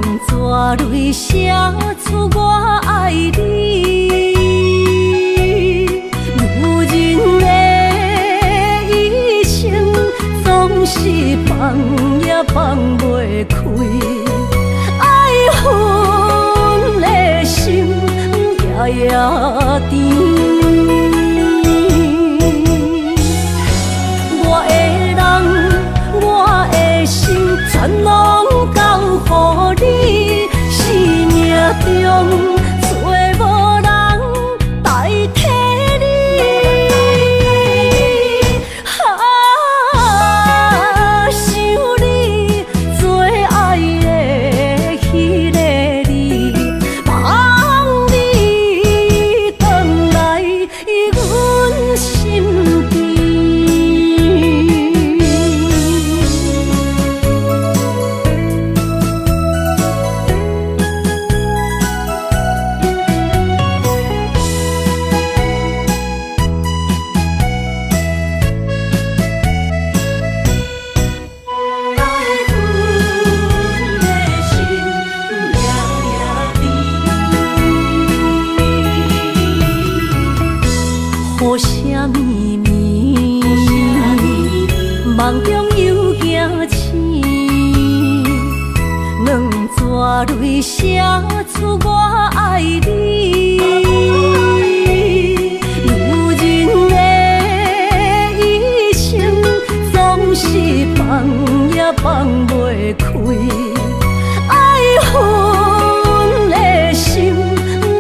兩逝淚寫出我愛你。女人的一生總是放也放袂開，愛恨的心夜夜甜。我的人，我的心，全攏交予你，生命中找無人代替你。啊，想你最愛的彼个你，望你轉來阮身邊。愛恨的心夜夜甜。雨聲綿綿，夢中又驚醒，兩逝淚寫出我愛你。女人的一生總是放也放袂開，愛恨的心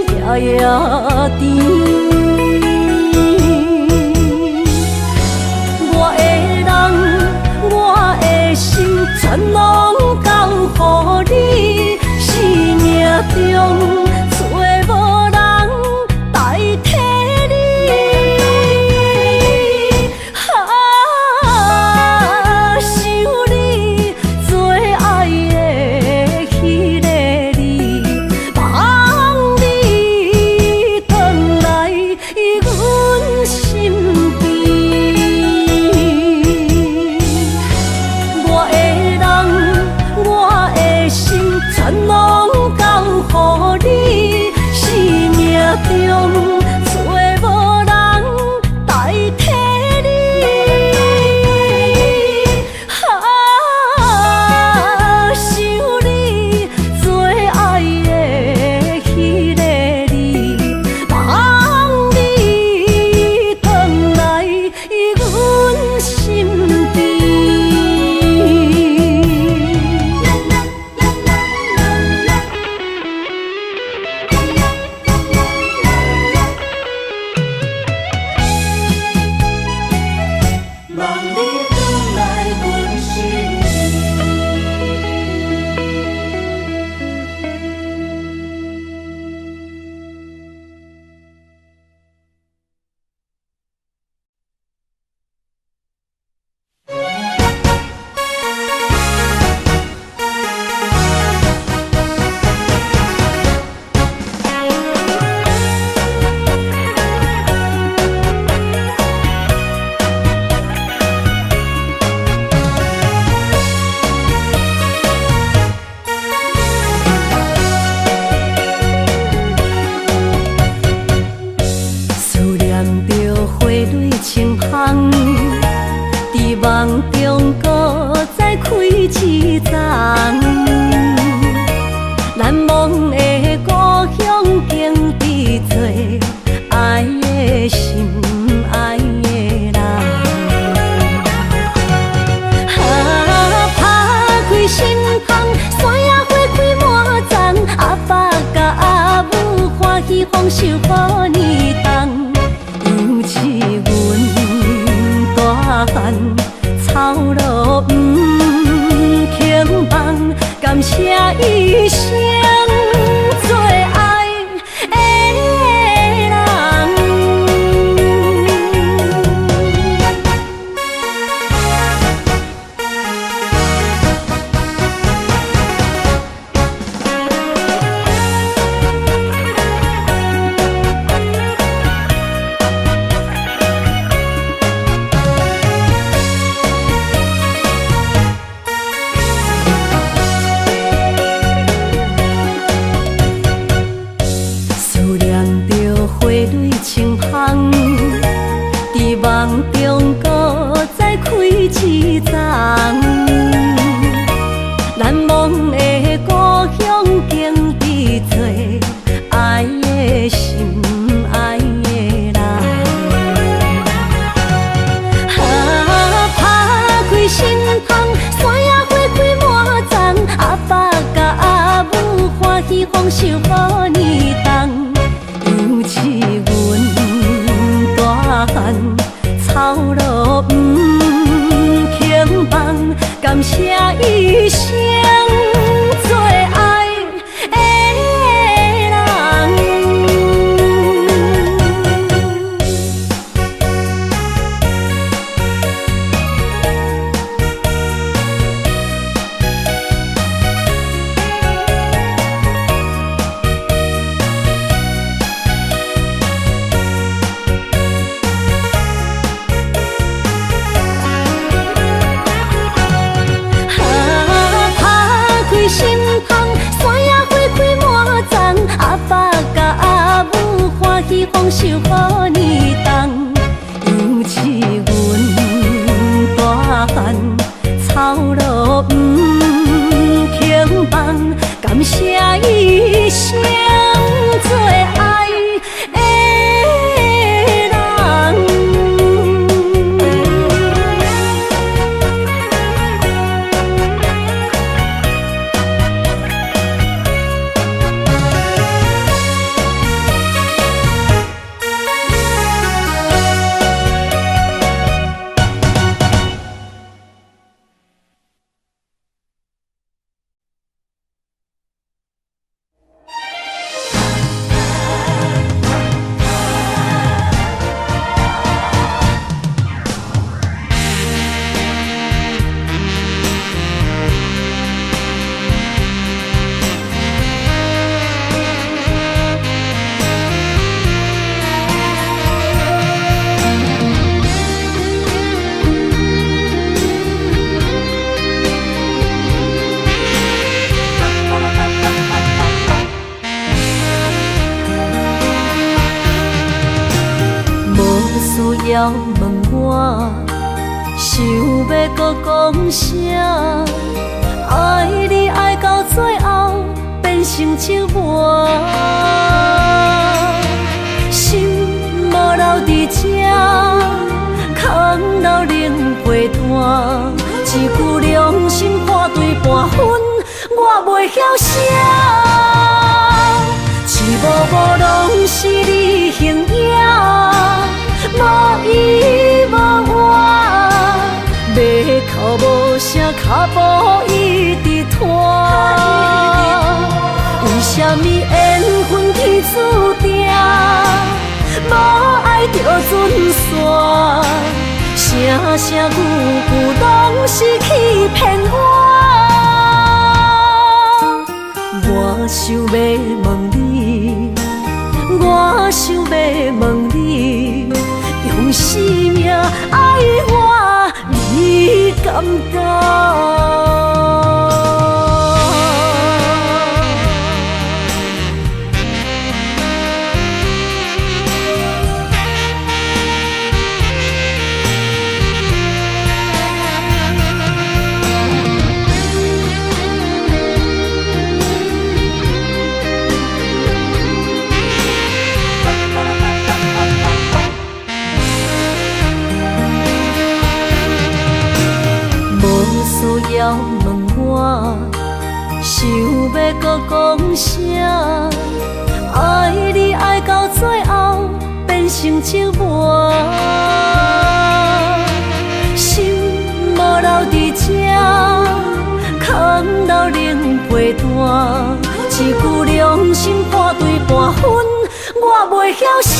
夜夜甜。我的人，我的心，全攏交予你，生命中找無人代替你。啊，想你最愛的彼个你，望你轉來阮身邊。我的人，我的心，全攏交予你，豐收予你重，楊試阮大漢，操勞毋肯放，感謝一生最愛的人。啊，拍開心窗，山野花開滿叢，阿爸佮阿母歡喜豐收予你重，楊試阮大漢，操勞毋肯放，感謝一生最愛的人。無需要問我，想欲閣講啥？愛你愛到最後變成折磨，心無留佇這，空留冷被單，一句良心破碎半分，我袂曉寫。一幕幕攏是你形影，無依無倚，欲哭無聲，跤步一直拖。為啥物緣分天注定，無愛就準散，聲聲句句攏是欺騙我。我想欲問你，我想欲問你，用生命愛我，你敢敢？無需要問我，想欲閣講啥？愛你愛到最後變成折磨，心無留佇這，空留冷被單，一句良心破碎半分，我袂曉寫。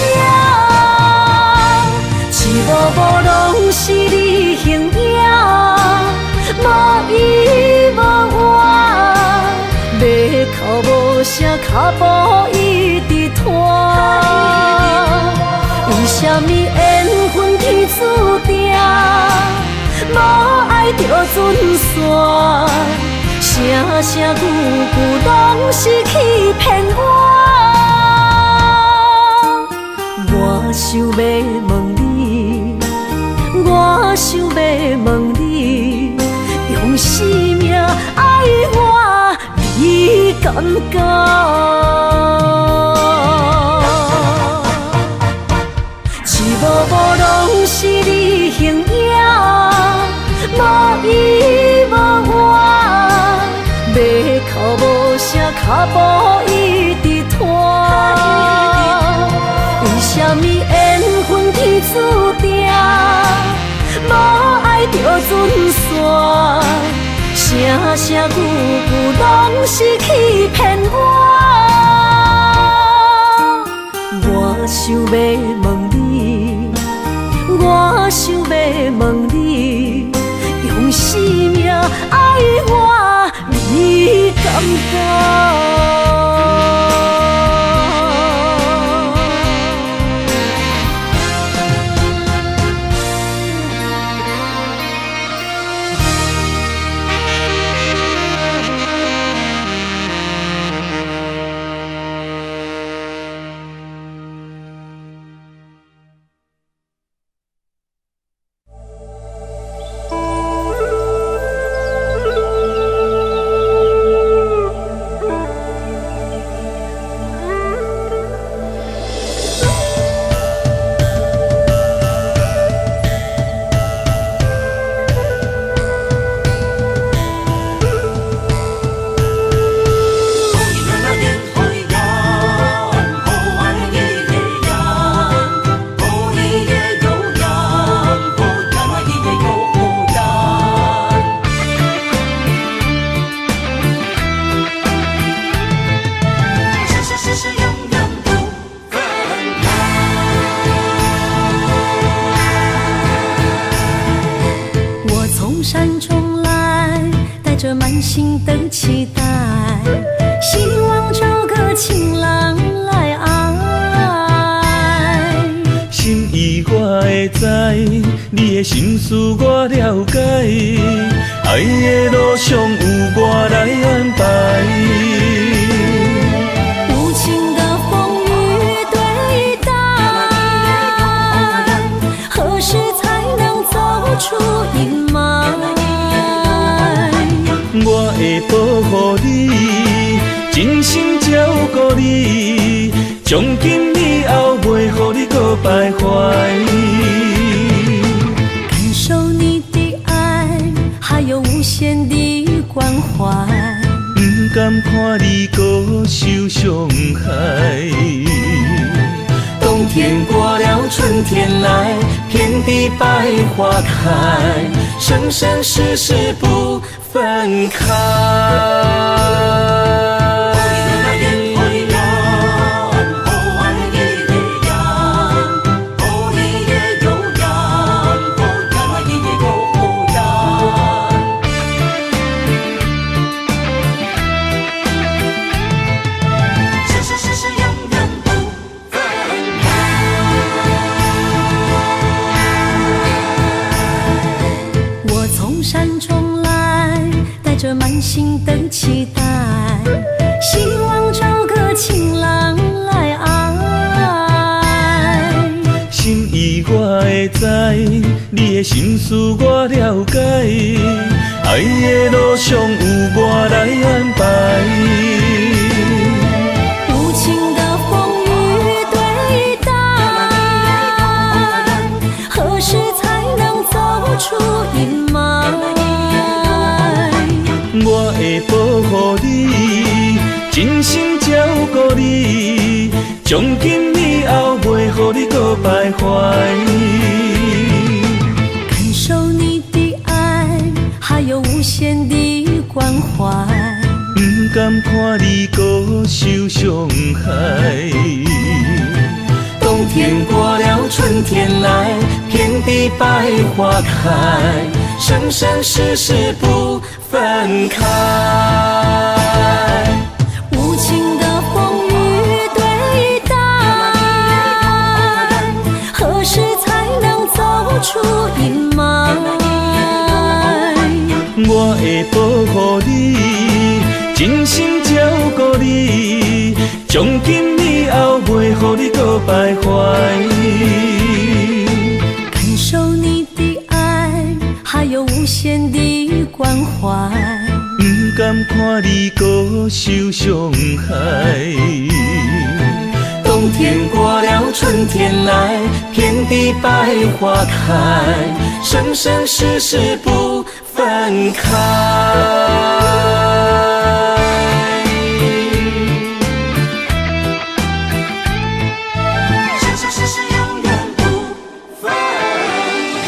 一幕幕攏是你形影，無依無倚，欲哭無聲，跤步一直拖。為啥物緣分天注定，無愛就準散，聲聲句句攏是欺騙我。我想欲問你，我想欲問你，用生命愛我，你敢敢？一幕幕攏是你形影，無依無倚，欲哭無聲，跤步一准线，聲聲句句攏是欺騙我。我想欲問你，我想欲問你，用生命愛我，你敢敢？心事我了解，愛的路上有我來安排。無情的風雨對待，何時才能走出陰霾？我會保護你，真心照顧你，從今以後袂予你閣徘徊。關懷，不甘看你閣受傷害。冬天過了，春天來，遍地百花開，生生世世不分開。心的期待，希望找個情郎來愛。心意我會知，你的心思我了解，愛的路上有我來安排。無情的風雨對待，何時才能走出陰霾？我會保護你，真心照顧你，從今以後袂予你閣徘徊。感受你的愛，還有無限的關懷。不甘看你閣受傷害。冬天過了，春天來，遍地百花開，生生世世不分開。無情的風雨對待，何時才能走出陰霾？我會保護你，真心照顧你，從今以後袂予你閣徘徊。感受你的愛，還有無限的關懷。不甘看你閣受傷害。冬天過了，春天來，遍地百花開，生生世世不分開。生生世世永遠不分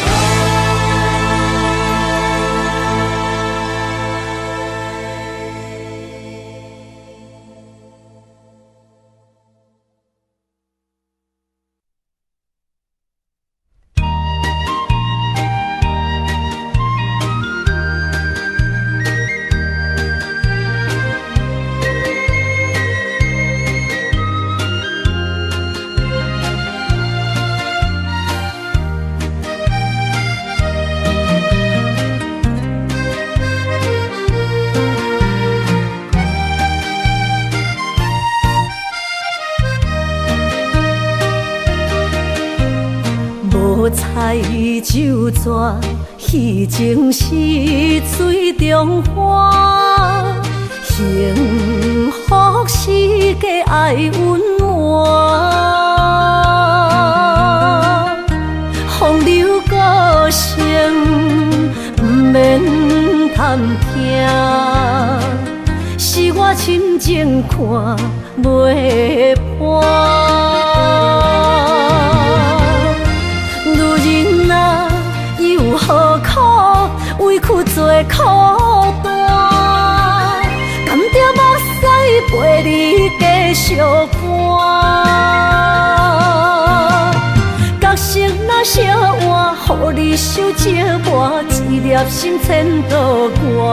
開。无彩酒逝，戏情是水中花。幸福是假爱隐瞒，风流过程毋免探听，是我深情看袂破。女人啊，又何苦委屈做苦单？甘著目屎陪你继续伴。角色若相换，予你受折磨，一粒心千度寒。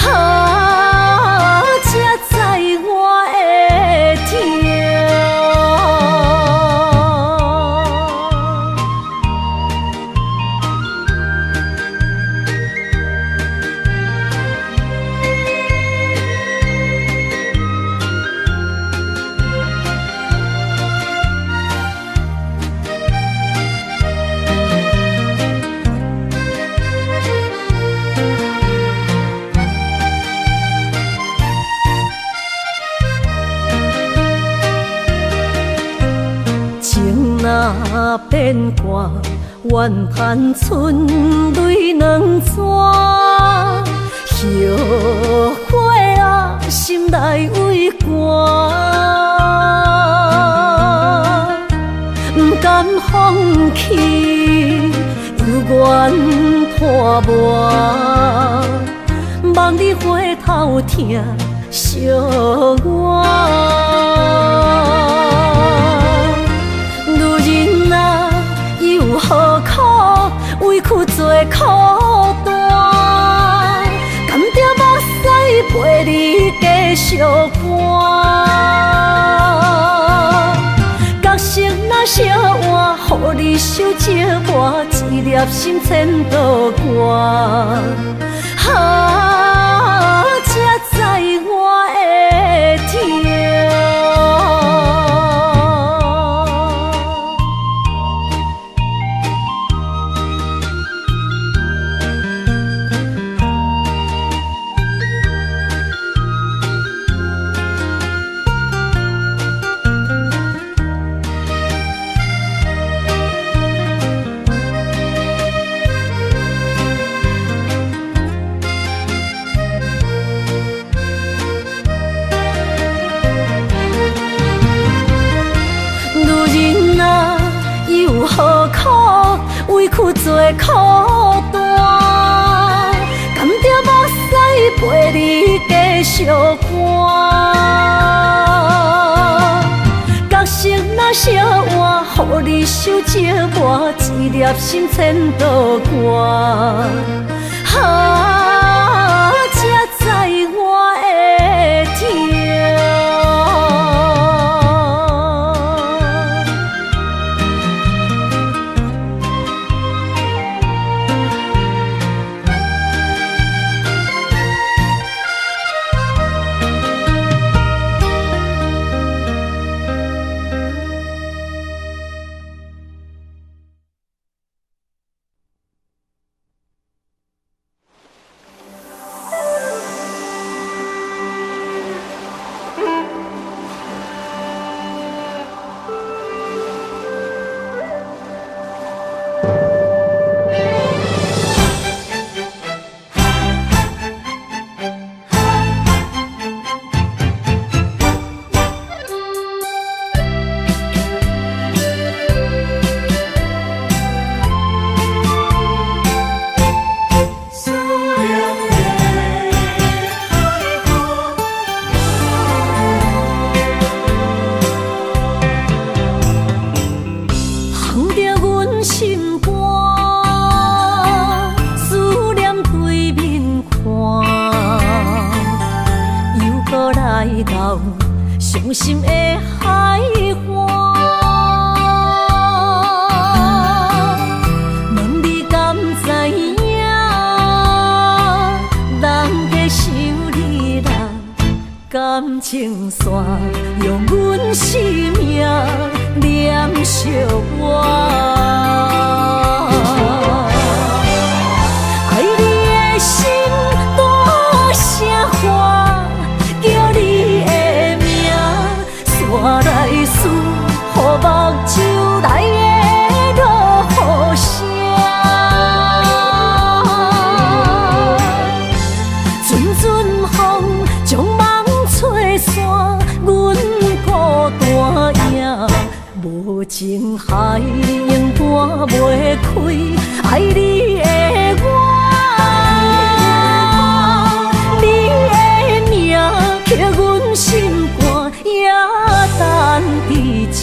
啊，才知我的痛。情若变卦，怨叹剩泪两逝。后悔啊，心内畏寒，不甘放弃，犹原拖磨，望你回头疼惜我。女人啊，又何苦委屈做苦单？甘著目屎陪你继续伴。角色若相换，予你受折磨，一粒心千度寒。啊，才知我的痛。女人啊，又何苦委屈做苦单？甘著目屎陪你继续伴。角色若相换，予你受折磨，一粒心千度寒。啊，才知我的痛。烘著阮心肝，思念对面看，又阁来到伤心的海岸。问你敢知影，人家想你啦，敢感情線用阮生命連相活。愛你的心大聲喊，叫你的名，煞來輸予目睭內的落雨聲。陣陣風將夢吹散，阮孤單影，無情海永搬袂開，愛你的我，你的名刻阮心肝，也等佇這。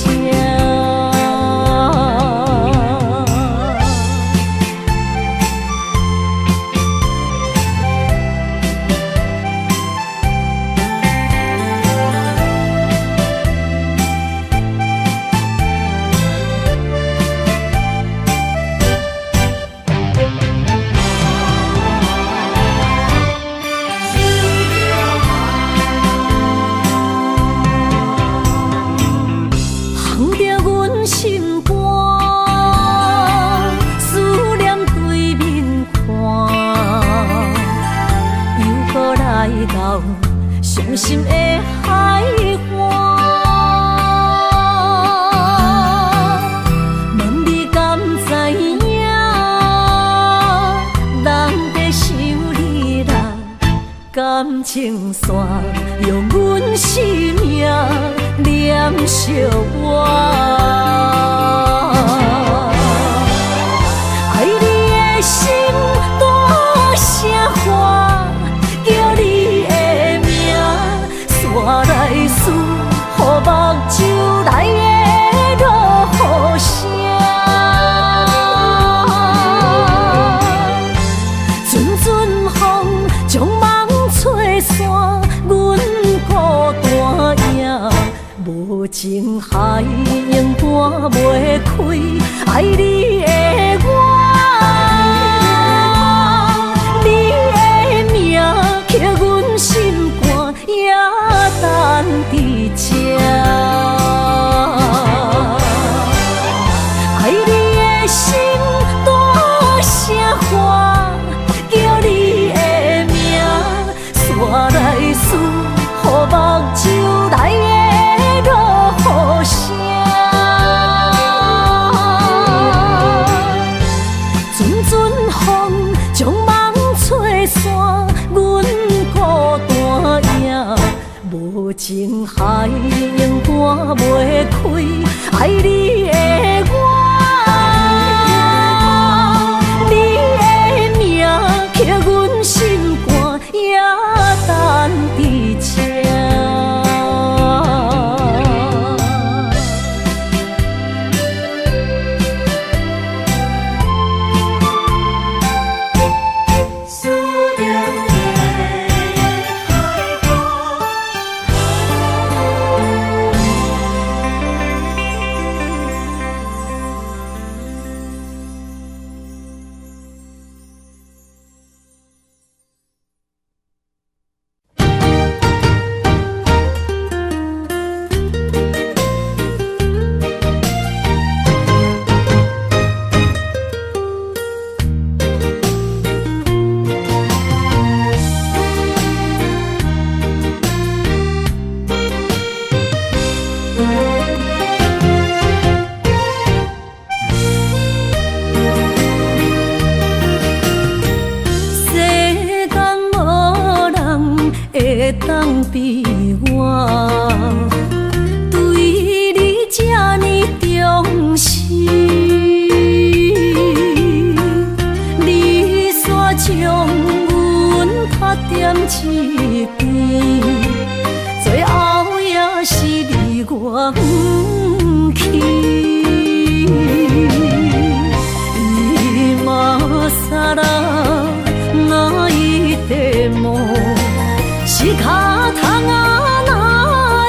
烘著阮心肝，思念對面看，又閣來到傷心的海岸。問你敢知影，人在想你啦，感情線用阮生命連相活。愛你的心大聲喊，叫你的名，煞來輸予目睭內的落雨聲。陣陣風將夢吹散，阮孤單影，無情海永搬袂開，愛你的我，你的名刻阮心肝，也等佇這。愛你的心大聲喊，叫你的名，煞來輸予目睭內的落雨聲。陣陣風將夢吹散，阮孤單影，無情海永搬袂開，愛你的我，你的名刻阮心肝，也等佇這。思念的海岸。世間無人會當比我，對你這呢重視。你煞將阮拍踮一邊，最後也是離我遠去。今更泣いても仕方がない。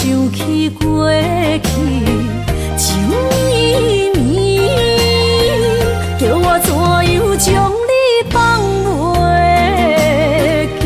想起過去情綿綿，叫我怎樣將你放袂記？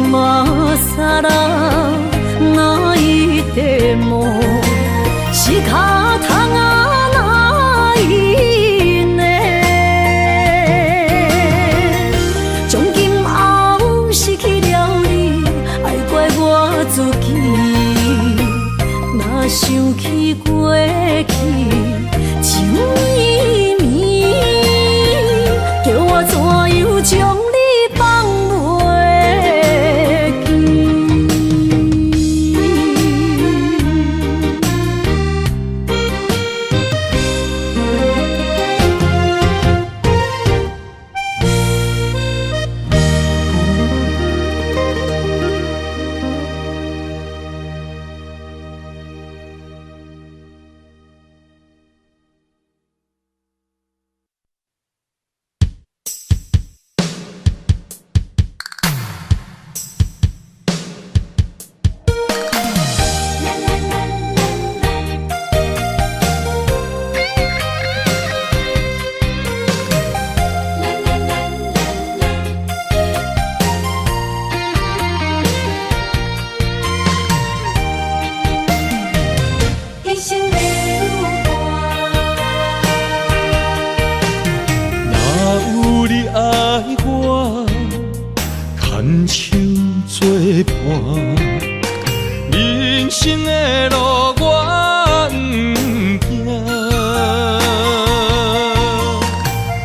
今さら泣いても仕方がないね。從今後失去了你，愛怪我自己。若想起過去情綿綿，叫我怎樣將你放袂記？一生的旅伴。若有你愛我，牽手作伴，人生的路我毋驚。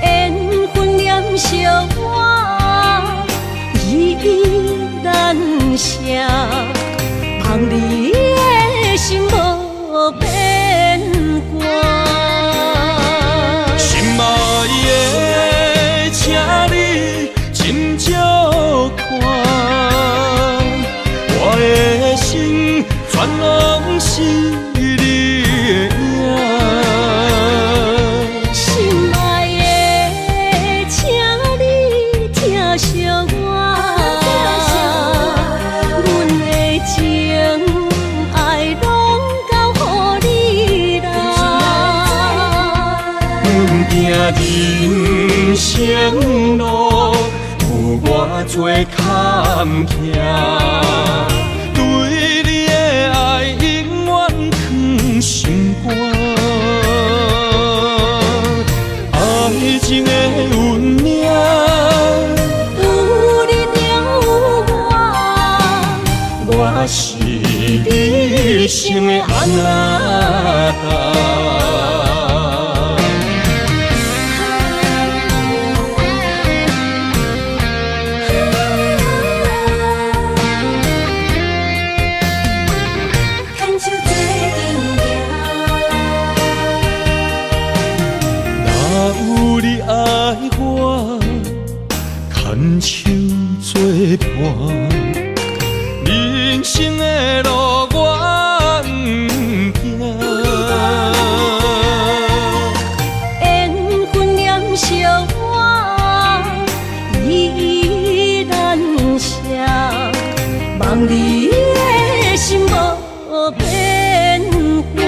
緣分黏惜我，依依難捨，望你的心無變卦。心愛的，請你斟酌看，我的心全攏是你的影。心愛的，請你疼惜我，阮的情愛攏交予你啦。阮行人生路，有偌濟坎坷，對你的愛永遠藏心肝。愛情的運命，有你就有我，我是你一生的阿那達。牽手做陣行。若有你愛我，牽手作伴，人生的路我毋驚。緣分黏惜我，依依難捨，望你的心無變卦。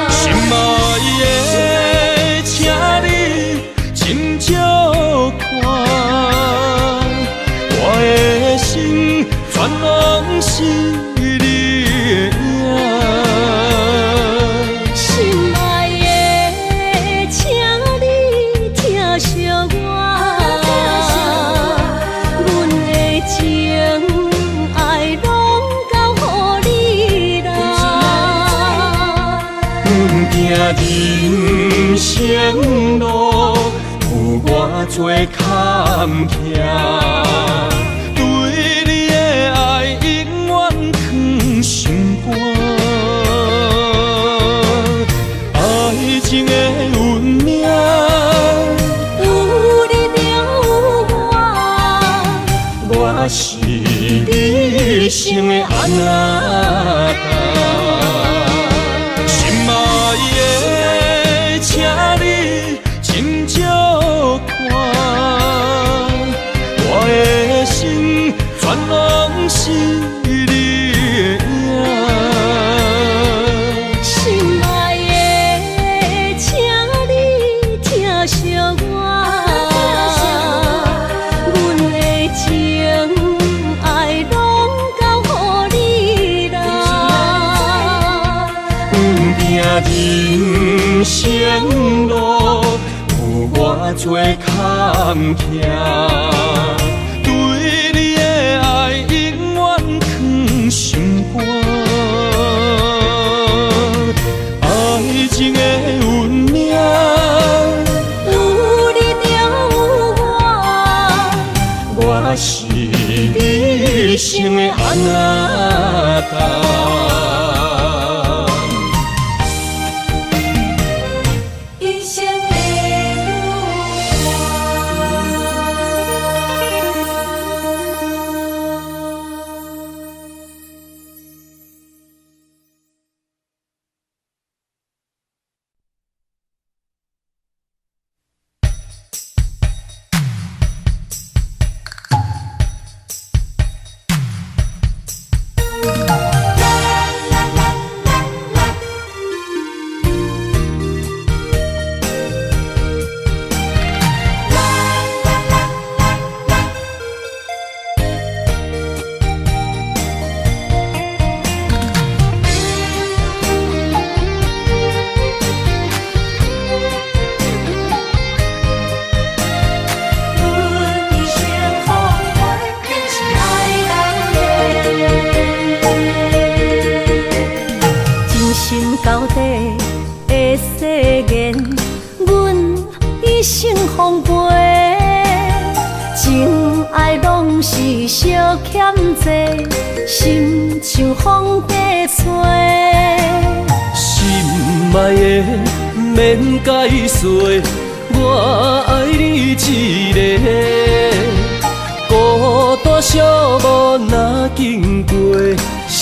心愛的，請你斟酌看，我的心全攏是你的影。心愛的，請你疼惜我，阮的情愛攏交予你啦。阮行人生路，有偌濟坎坷，對你的愛永遠藏心肝。生的阿那達。心愛的，請你斟酌看，我的心全攏是你的影。心愛的，請你疼惜我，阮的情愛攏交予你啦。不定人生路有偌济坎坷，對你的愛永遠藏心肝。愛情的運命，有你就有我，我是你一生的阿那達。一生的有我，阮一生奉陪，定是愛人的。真心交底的誓言，阮一生奉陪。情愛攏是相欠債，心像風在吹。心愛的，免解說，我愛你一個。孤單寂寞若經過，心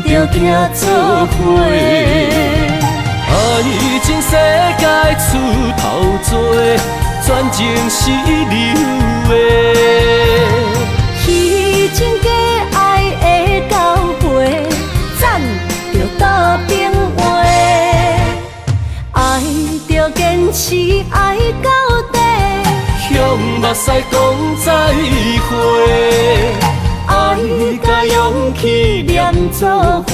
就行做伙。愛情世界出頭多，全情是流的。虛情假愛的交陪，欉著倒邊話。愛著堅持愛到底，向目屎講再會。愛佮勇氣連做伙，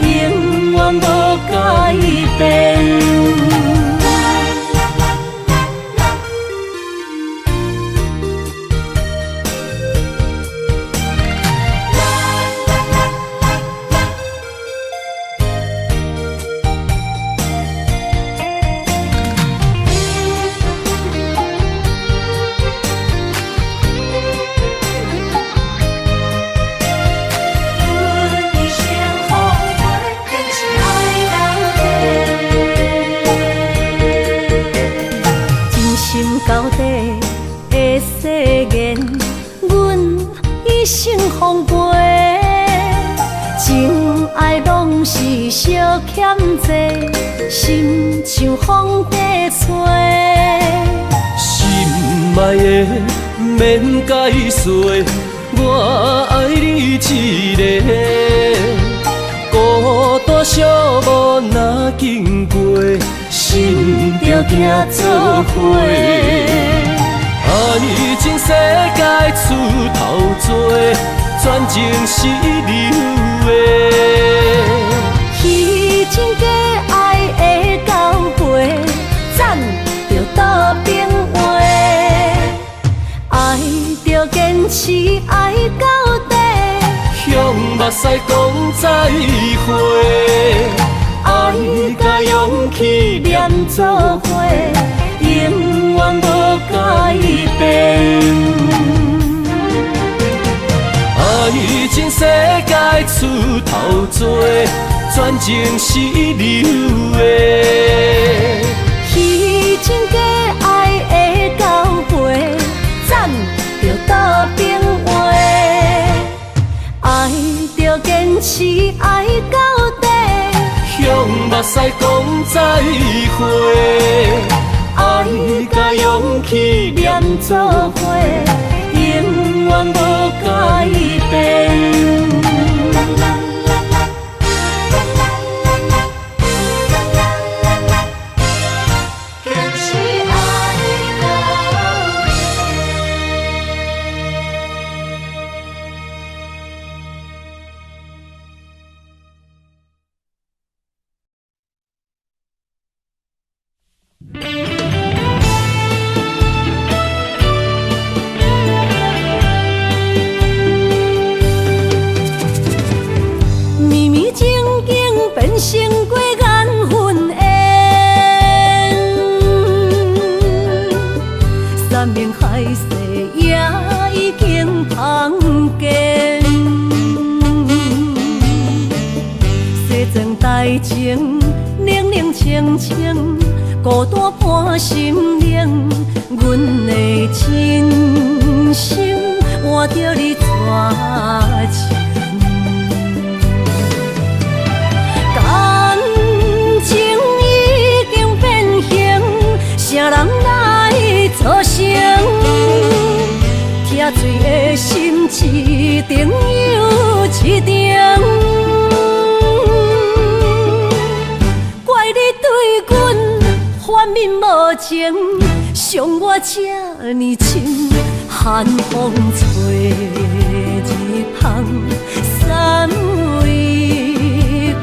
永遠無改變。阮一生奉陪，定是愛人的。真心交底的誓言，阮一生奉陪。情愛攏是相欠債，心像風在吹。心愛的，免解說，我愛你一個。孤單寂寞若經過，心就行做伙。愛情世界出頭多，全情是流的。虛情假愛的交陪，欉著倒邊話。愛著堅持愛到底，向目屎講再會。愛佮勇氣連做伙，永遠無改變。愛情世界出頭多，全情是流的。虛情假愛的交陪，欉著倒邊話。愛再會。愛佮勇氣連做伙，永遠無改變。堅持愛到绵绵情景變成過緣分緣，山盟海誓也已經芳見，西裝大情冷冷清清，孤單伴心靈，阮的真心換著你絕情。感情已經變形，啥人來做成？拆碎的心一重又一重，怪你對阮反面無情，傷我這呢深。寒風吹日芳，三位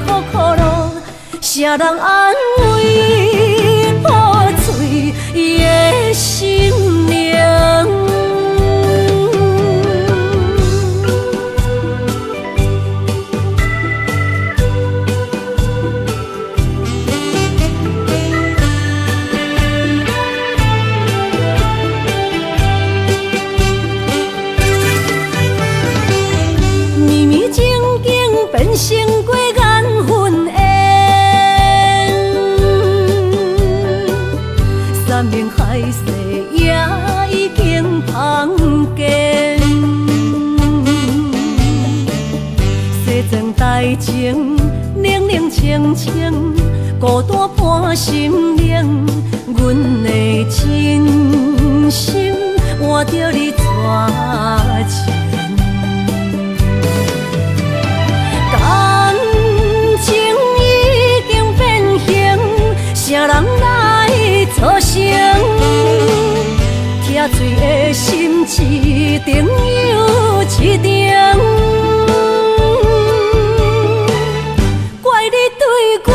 苦苦路，啥人安慰破碎的心靈？绵绵情景變成過緣分緣，山盟海誓也已經芳見，西裝大情冷冷清清，孤單伴心靈，阮的真心換著你絕情。感情已經變形，啥人來做成？拆碎的心一重又一重，怪你對阮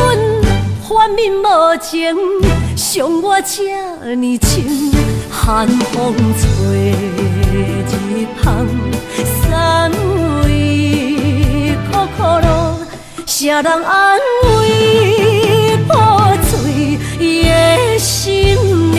反面無情，傷我這呢深。寒風吹日芳，三位苦苦路，啥人安慰破碎的心靈？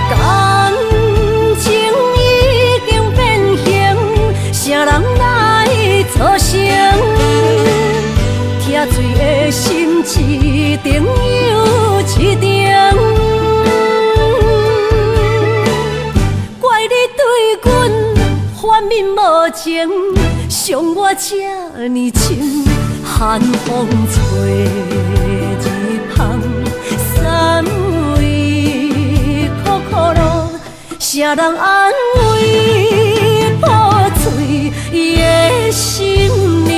感情已經變形，啥人來做成？拆碎的心一重又一重，怪你對阮反面無情，傷我這呢深。寒風吹日芳，三位苦苦路，啥人安慰破碎的心靈？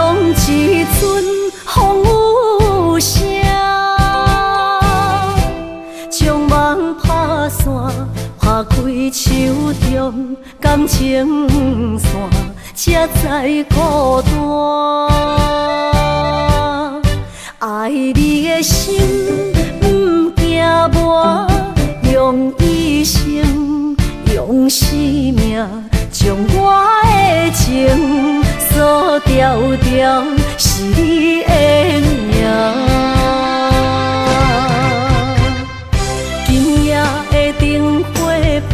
雄一阵風雨聲，將夢拍散，拍開手中感情線，才知孤單。愛你的心毋驚磨，用一生，用生命，將我的情鎖牢牢，是你的名。今夜的燈火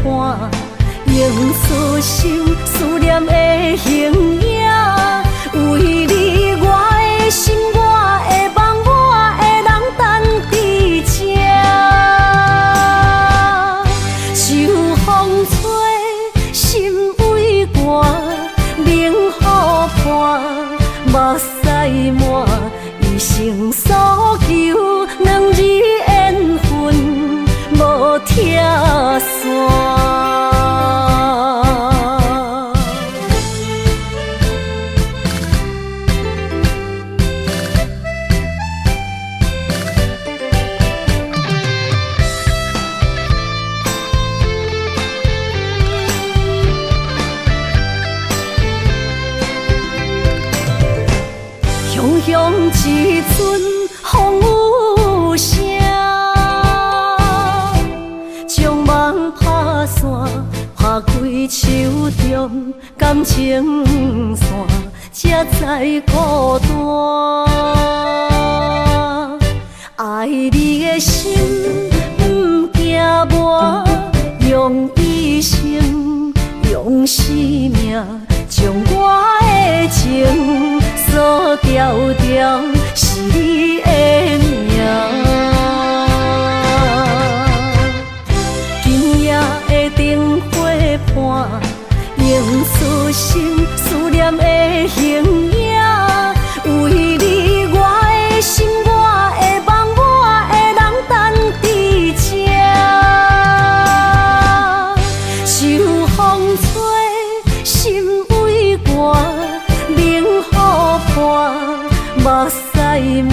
伴，映出心思念的形影。為你，我的心，我的夢，我的人等佇這。秋風吹，心畏寒，冷雨伴，目屎滿，一生所求，兩字緣分無拆散。雄雄一阵風雨聲，將夢拍散，拍開手中感情線，才知孤單。愛你的心毋驚磨，用一生，用生命，將我的情鎖牢牢，是你的名。今夜的燈火伴，映出心思念的形影。為你，我的心，我的夢，我的人等佇這。秋風吹，心畏寒，冷雨伴，目屎滿，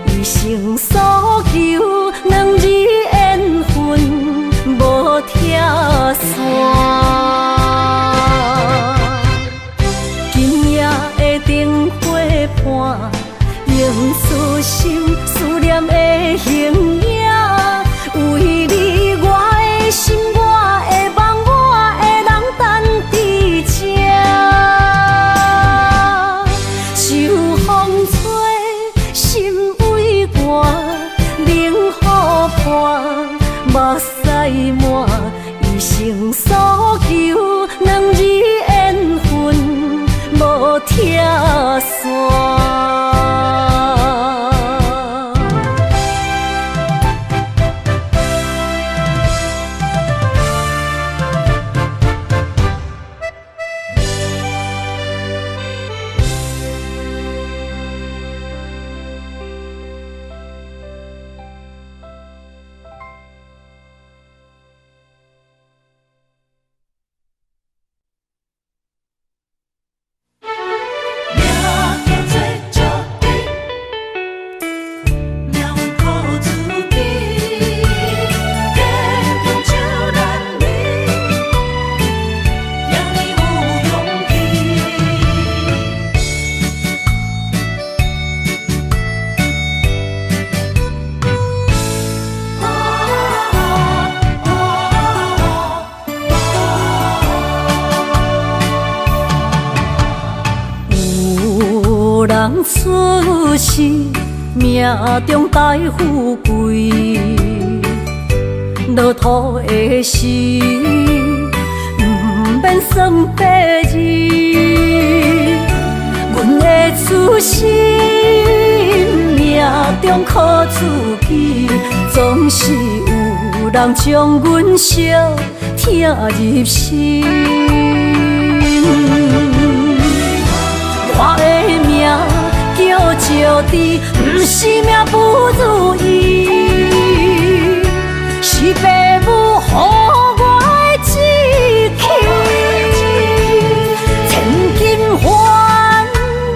一生所求，兩字緣分無拆散。今夜的燈火伴，映出心思念的形影。為你，我的心，我的夢，我的人等佇這。秋風吹，心畏寒，冷雨伴，目屎滿，一生所求，兩字緣分無拆散。命叫做石猪，命运靠自己，坚强就难离，让你有勇气。有人出世，命中帶富貴，落土的時，毋免算白日。阮的出身，命中靠自己，總是有人將阮惜疼入心。我的命叫石豬，毋是命不如意，是爸母予我的志氣。千金還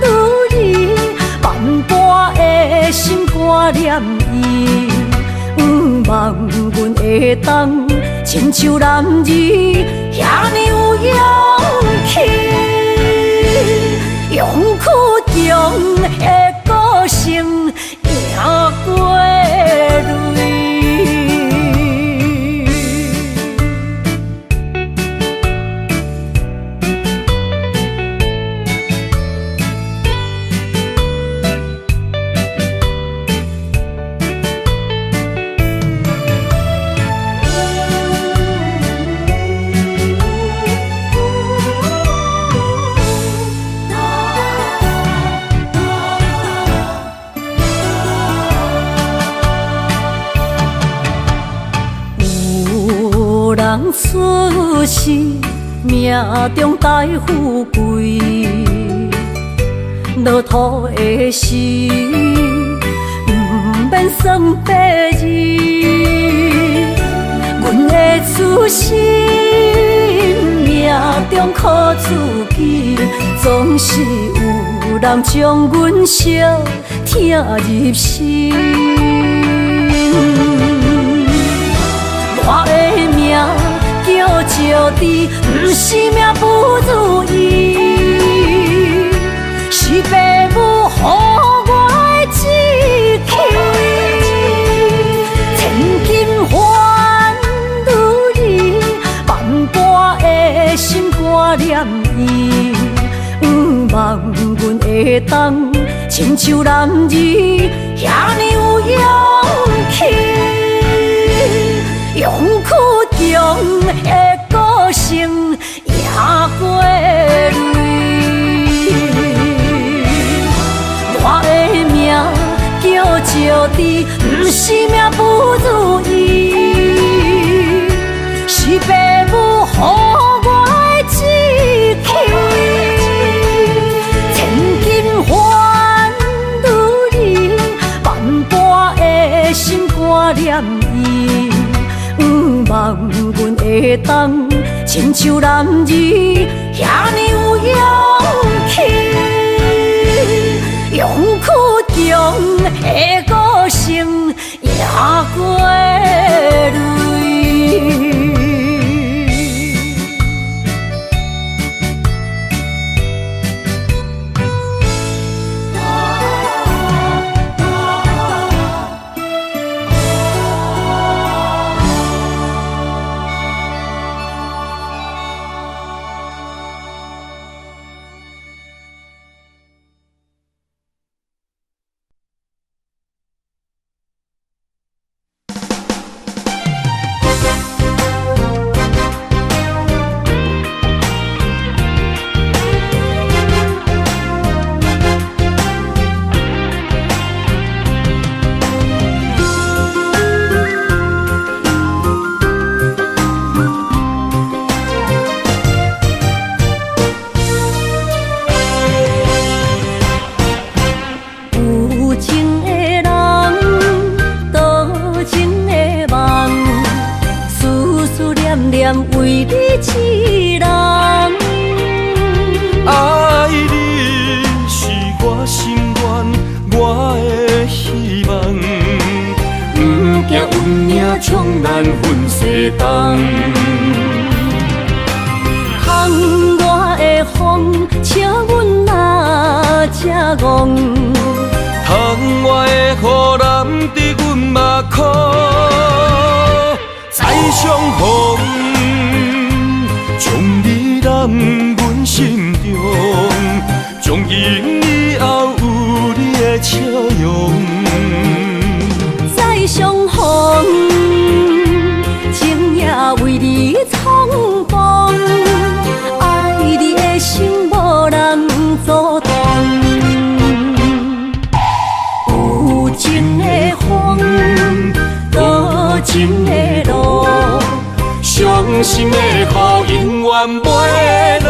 女兒，肝念伊，毋望阮会当亲像男儿遐呢有勇氣，勇氣中的個性贏過淚。有人出世，命中帶富貴，落土的時，毋免算八字。阮的出身，命中靠自己，總是有人將阮相疼入心。我的名叫石智，毋是命不如意，是爸母予我的志氣。千金換女兒，萬般的心肝念伊，毋望阮會當親像男兒遐呢有勇氣。勇氣中的個性贏過淚，我的名叫石智，毋是命不如意，是爸母予我的志氣。千金換女兒，萬般的心肝念伊。毋望阮會當親像男兒遐呢有勇氣，勇氣中的個性贏過淚。有情的人，多情的夢，思思念念為你一人。愛你是我心願，我的希望。毋驚運命將咱分西東。窗外的風，请阮若这戆。窗外的雨淋伫阮目眶，再相逢，将你揽阮心中，从今以後有你的笑容。再相逢，情也為你重逢，愛你的心無人阻擋。有情的風，多情的路，傷心的雨永遠袂落。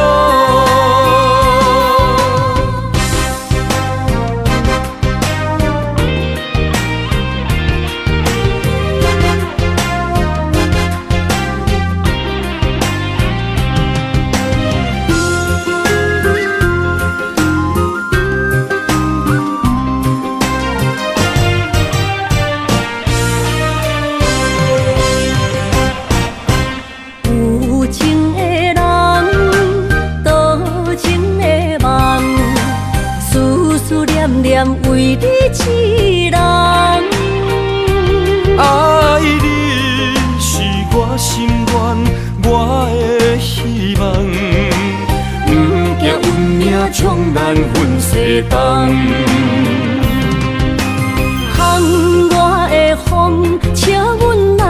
念念為你一人。愛你是我心願，我的希望。不驚運命將咱分西東。窗外的風，笑阮若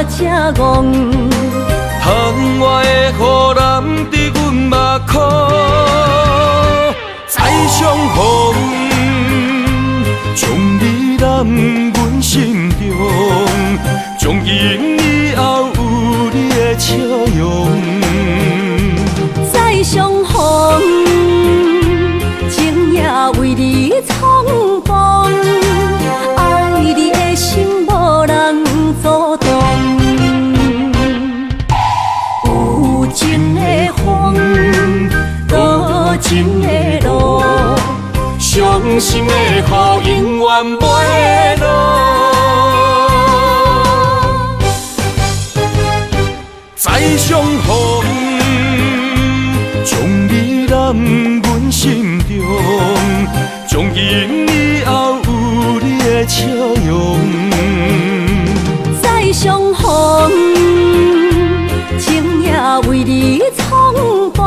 這戇。窗外的雨淋伫阮目眶，再相逢，將你攬阮心中，從今以後有你的笑容。再相逢，情也為你重逢，愛你的心無人阻擋。有情的風，多情的路，傷心的雨永遠袂落。再相逢，將你攬阮心中，從今以後有你的笑容。再相逢，情也為你重逢，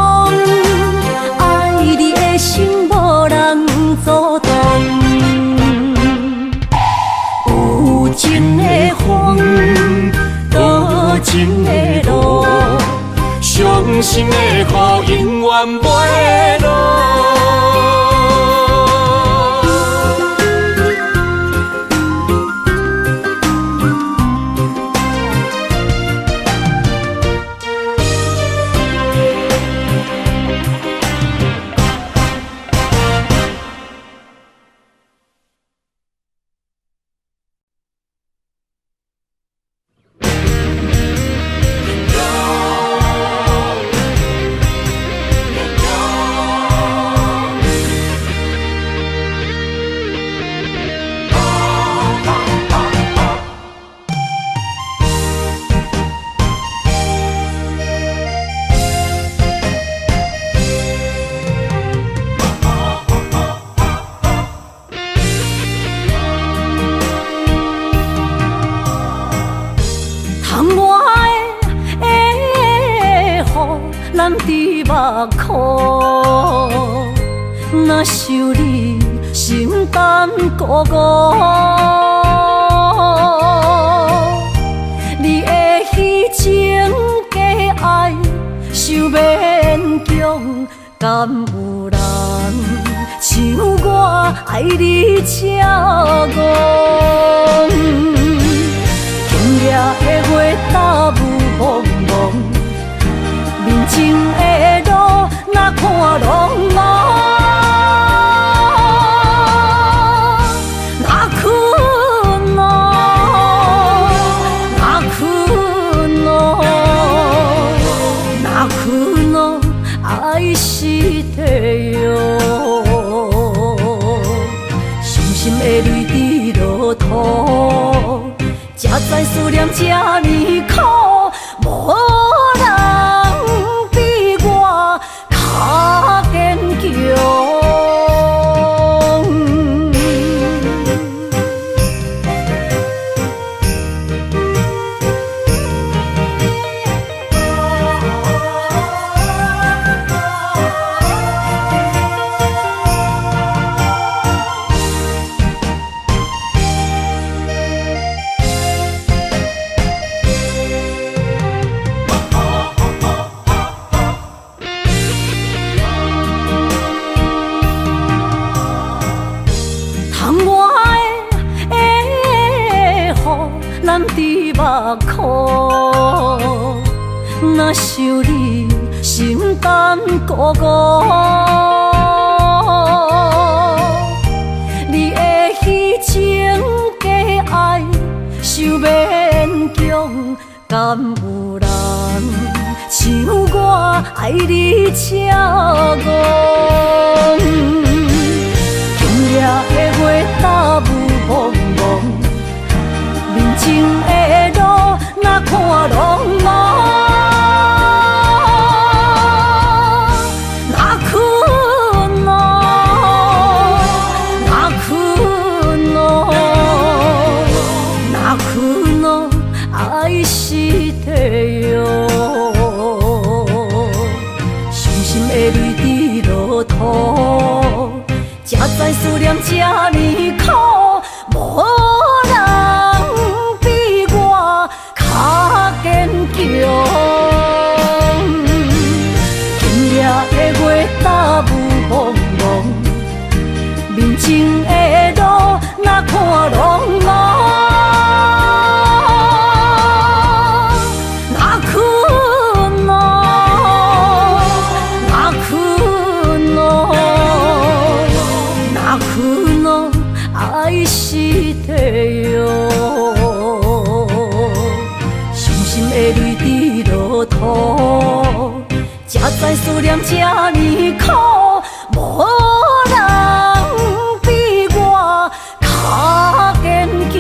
愛你的心無人阻擋。有情的風，多情的路，傷心的雨永遠袂落。窗外的雨淋伫目眶，若想你心胆鼓鼓。你的虚情假愛伤勉強，敢有人像我愛你這戇？今夜的月罩霧濛濛，面前的路若看挵模。若困哦，若困哦，若困哦，愛してよ。傷心的淚滴落土，才知思念這呢苦，無人比我較堅強。窗外的雨淋伫目眶，若想你心胆鼓鼓。你的虚情假愛伤勉強，敢有人像我愛你這戇？今夜的月罩霧濛濛，面前的路若看挵模。若困哦，才知思念這呢苦，無人比我較堅強。今夜的月罩霧濛濛，面前的路若看挵挵。才知思念這呢苦，無人比我較堅強。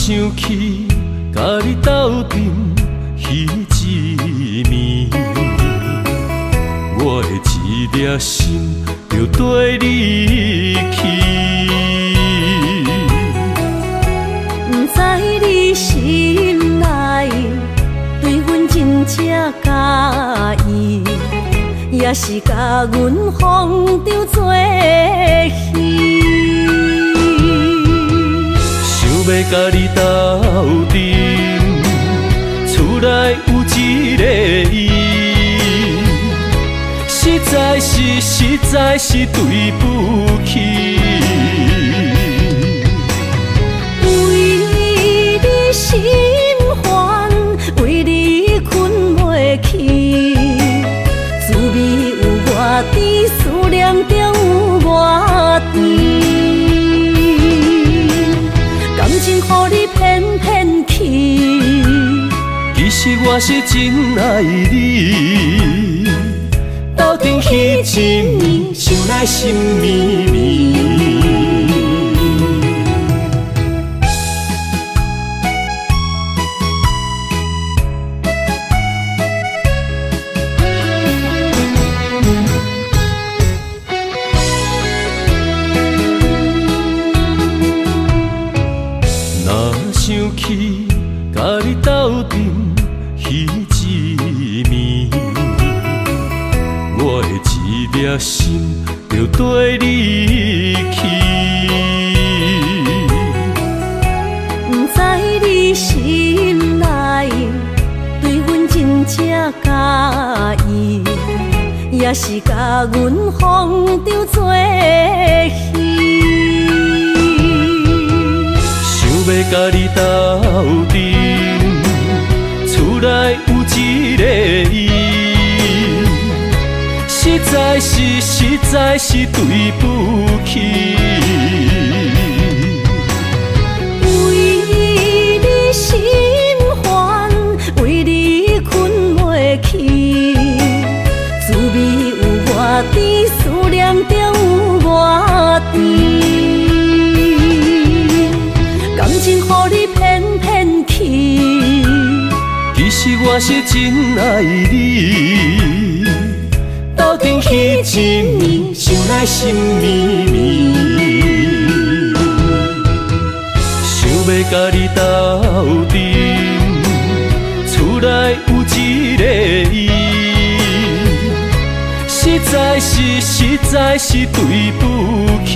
想起佮你斗阵彼一暝，我的一粒心就缀你去。不知你心内对阮真正佮意，也是共阮风中做戏。想欲佮你斗阵，厝内有一个伊，实在是对不起。为你心烦，为你睏袂去，滋味有偌甜，思念中有偌甜。感情予你骗骗去，其实我是真爱你。斗阵彼一暝，想来心绵绵。若想起佮你斗阵彼一暝，我的一粒心就缀你去。不知你心内对阮真正佮意，也是共阮风中做戏。想欲佮你斗阵，厝内有一个伊，实在是对不起。为你心烦，为你睏袂去，滋味有偌甜，思念中有偌甜。感情予你骗骗去，其实我是真爱你。斗阵彼一暝，想来心绵绵。想欲佮你斗阵，厝内有一个伊，实在是对不起。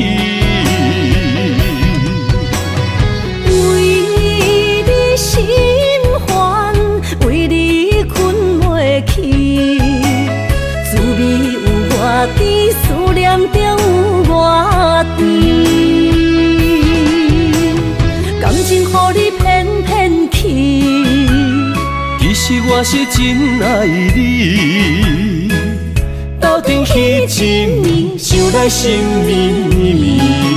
为你心烦，为你睏袂去，滋味有偌甜，思念中有偌甜。是真愛你，鬥陣彼一暝，想來心綿綿。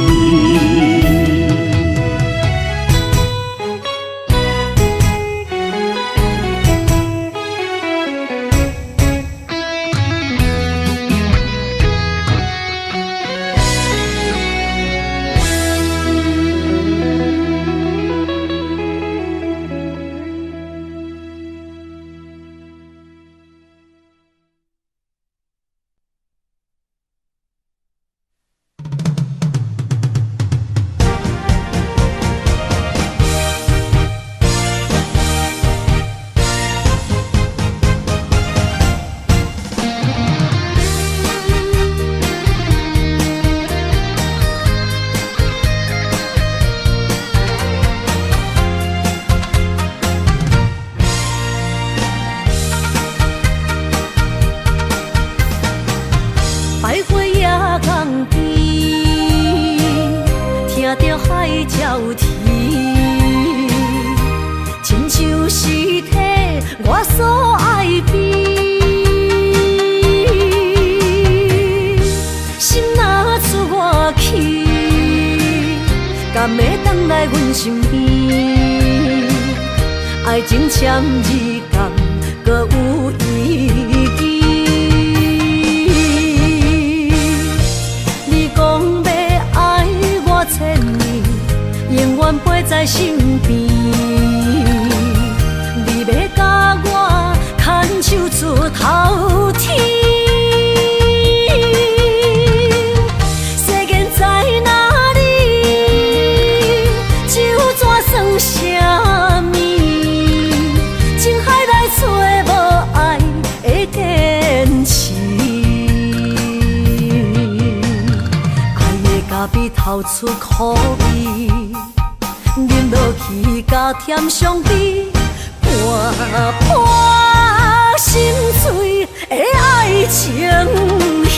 透出苦味，啉落去加添傷悲，看破心碎的愛情戲。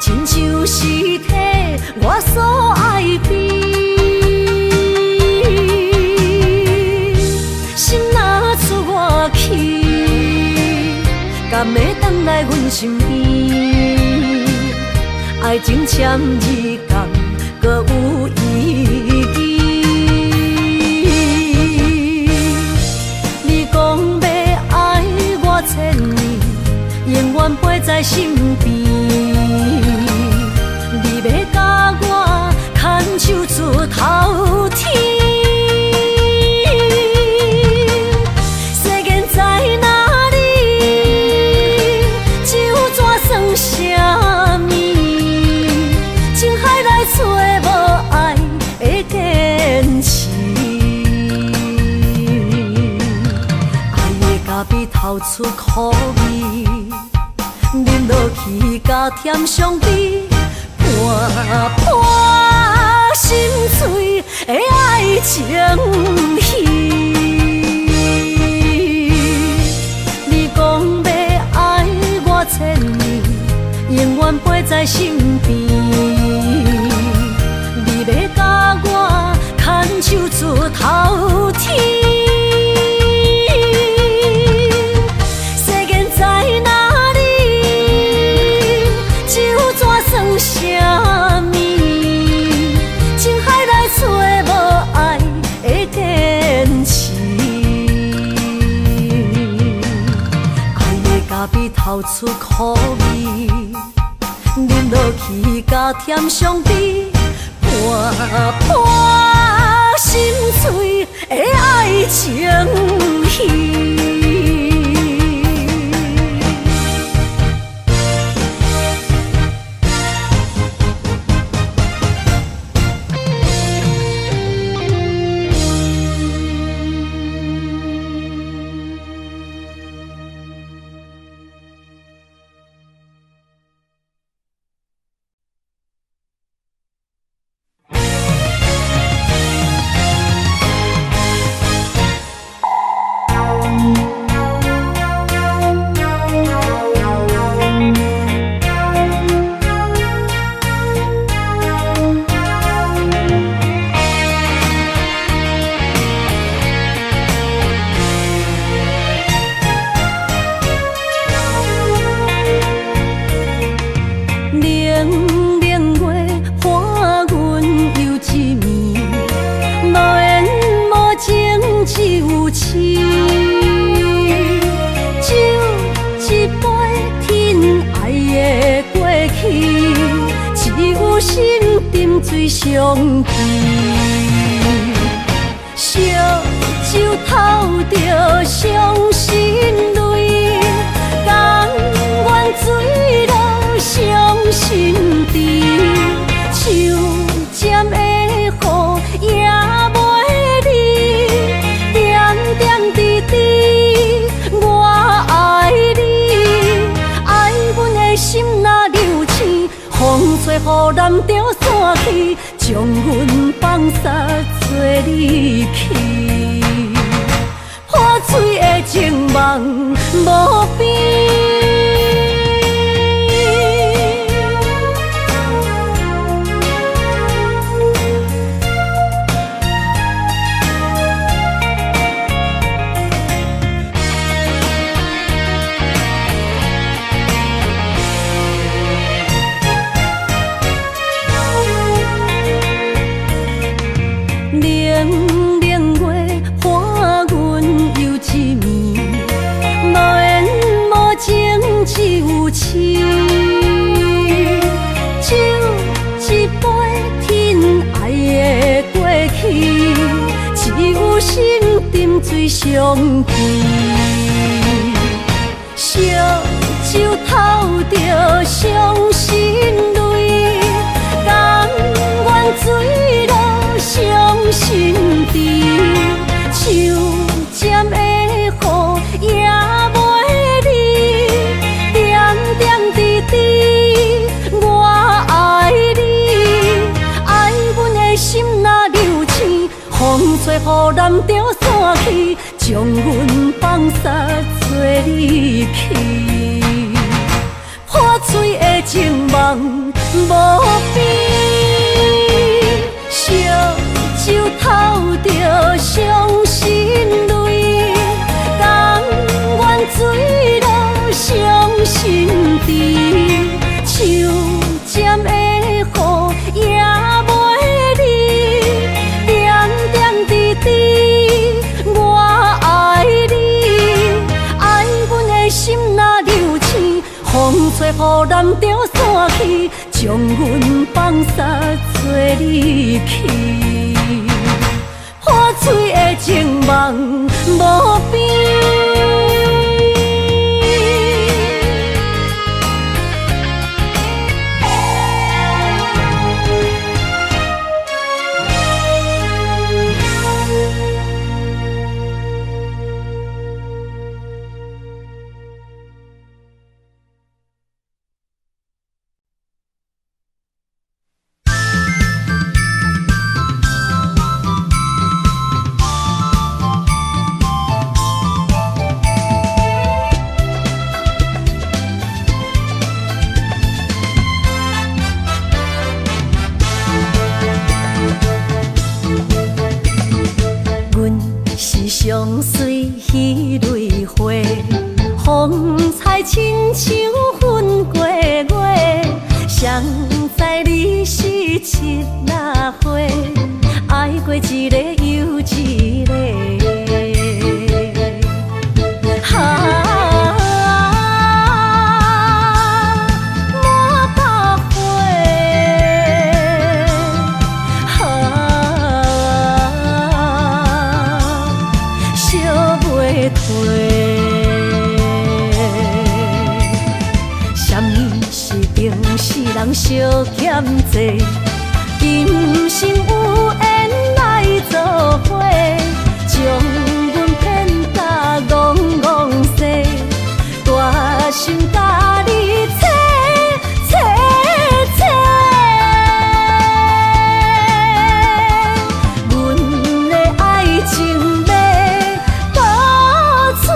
親像是替我所愛悲，心若出我去，敢會轉來阮身邊？愛情签字敢阁有意义？你讲欲爱我千年，永远陪在身邊。你欲共我牽手出頭天，世间在哪里？这怎算啥物？情海内找无爱的坚持，愛的咖啡透出苦味，啉落去加添傷悲。看破心碎的愛情戲，你講欲愛我千年，永遠陪在身邊。你欲共我牽手出頭天，世間在哪裡？這怎算啥物？情海內找無愛的堅持，愛的咖啡透出苦味，啉落去加添傷悲，看破心碎的愛情戲。只有痴。酒一杯天爱的过去，只有心沉醉相记。烧酒透著伤心泪，甘愿坠落伤心池。树尖的雨也袂离，点点滴滴我爱你。爱阮的心若流星，风吹雨淋著散去，将阮放捒做你去。破碎的情梦无边。冷冷月伴阮又一暝，无缘无情只有痴。酒一杯天爱的过去，只有心沉醉相记。烧酒透著伤心泪，甘愿坠落伤心池。树尖的雨也袂离，点点滴滴我爱你。爱阮的心若流星，风吹雨淋著散去，将阮放捒做你去。破碎的情梦无边，烧酒透著伤心泪，甘愿坠落伤心池。树尖的雨也袂离，点点滴滴我爱你。爱阮的心若流星，风吹雨淋著散去，将阮放捒做你去。破碎的情梦无边。阮是上水彼蕊花，风采亲像粉过月。谁知你是七六花，爱过一个又一个。啊，满百花，啊，烧袂退。啥物是情死人相欠债？今生有缘来做伙，将阮骗甲戆戆势，大心共你切切切。阮的爱情欲倒找。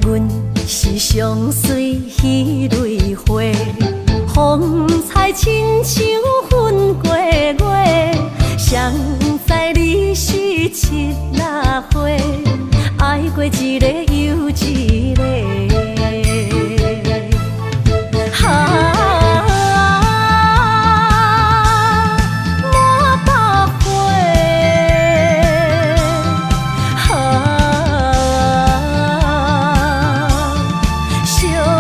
阮是上水彼蕊花，风風采親像粉過月，誰知你是七仔花，愛過一个又一个。啊，满百花，啊，烧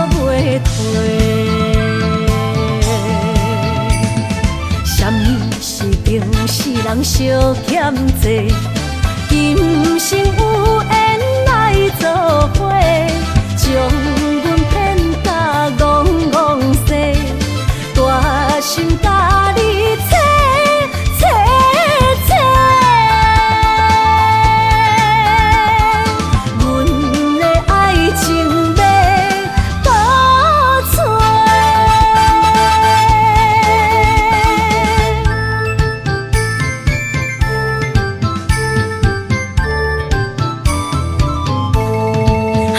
袂褪。啥物是情是人相欠债？今生有缘来做伙，将阮骗甲戆戆西，大心共你切切切。阮的愛情欲倒揣。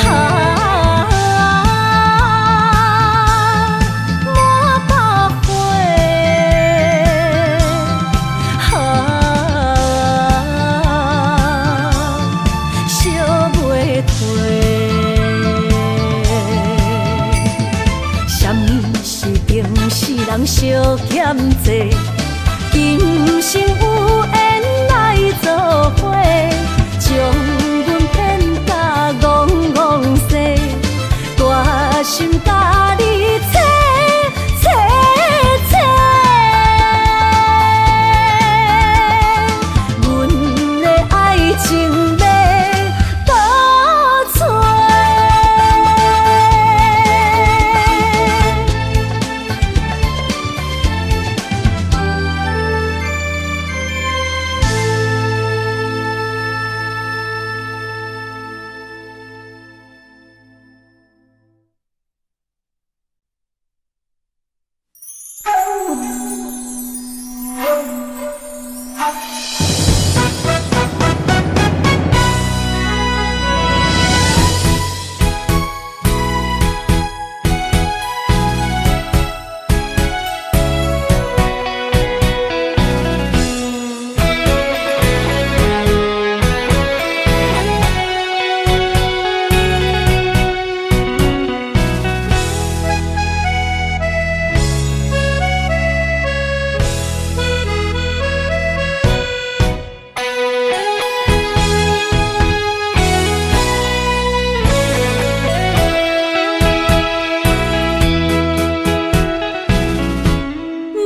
啊，滿百花，啊，燒袂褪。啥物是情是人相欠債？今生有緣來做伙，將阮騙甲戆戆西，大心共你切切切。阮的愛情欲倒揣。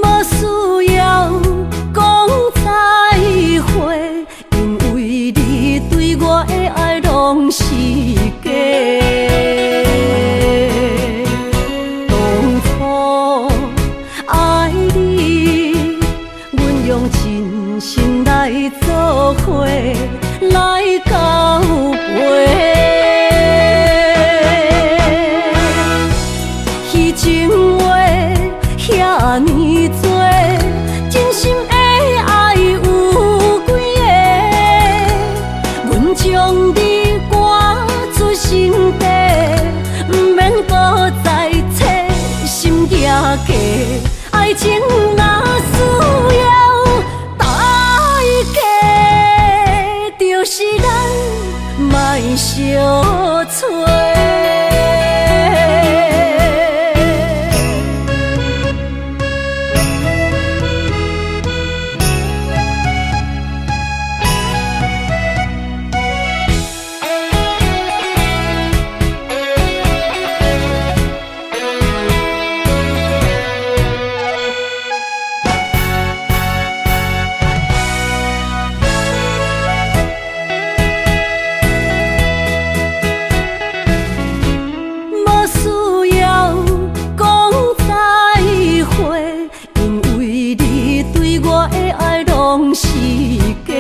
無需要講再會，因為你對我的愛攏是假。當初愛你，阮用真心來做伙，來交陪。彼情話遐爾多，真心的愛有幾个？阮將你趕出心底，毋免閣再切心行過。愛情若需要代價，就是咱莫相揣。無需要講再會，因為你對我的愛攏是假。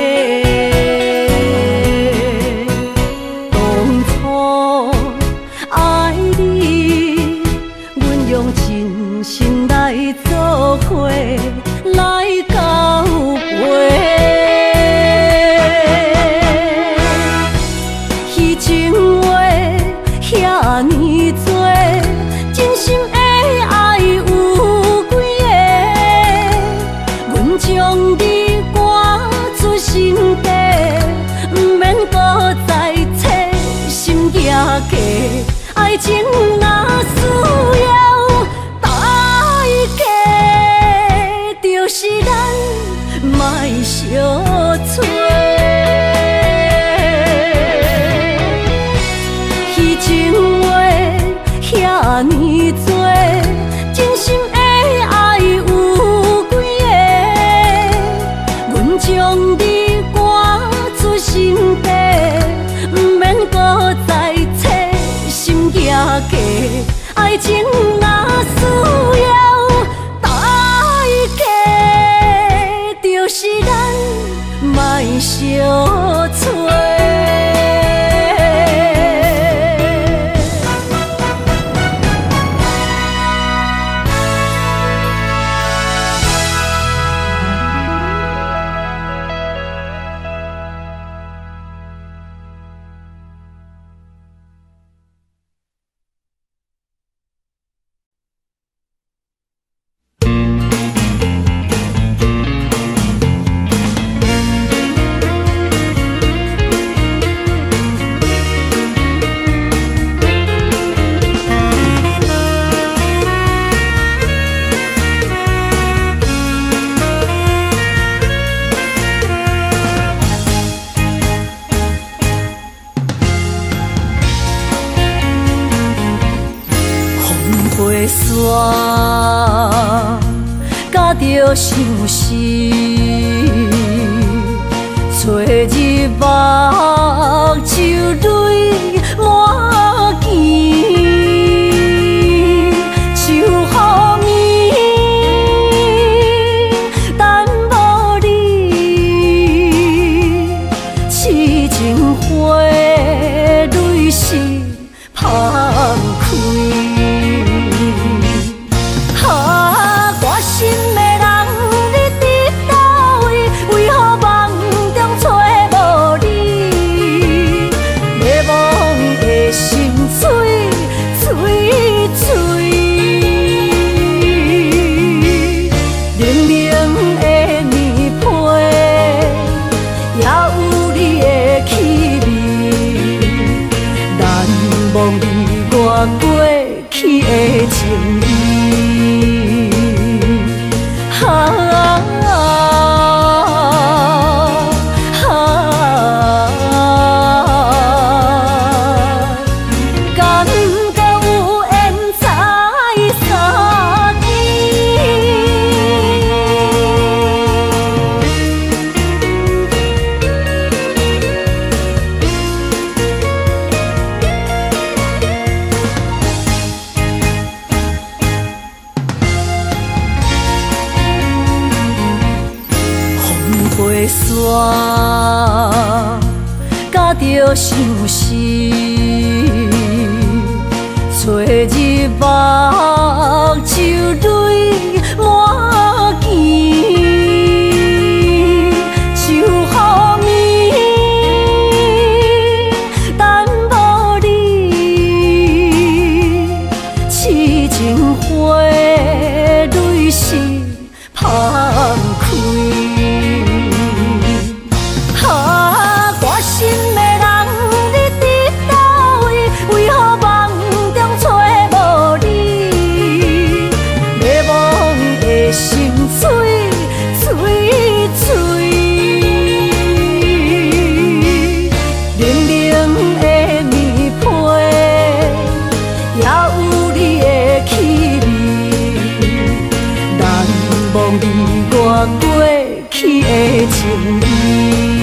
當初愛你，阮用真心來做伙，來交陪。彼情話遐爾多，真心的愛有幾甲著相思，吹日目睭淚滿墘，像雨暝等無你，痴情花淚是芳開。啊，我心的人，你佇佗位？為何夢中揣無你？迷惘的心碎碎碎，冷冷的棉被，也有你的氣味，難忘你我過去的情誼。啊啊啊！感覺有緣再相見。風飛沙，甲著相思，吹日目睭淚滿墘，像雨暝等無你，痴情花淚是芳開。啊，我心的人，你佇佗位？為何夢中揣無你？迷惘的心碎碎碎，冷冷的棉被，也有你的氣味，難忘你我過去的情誼。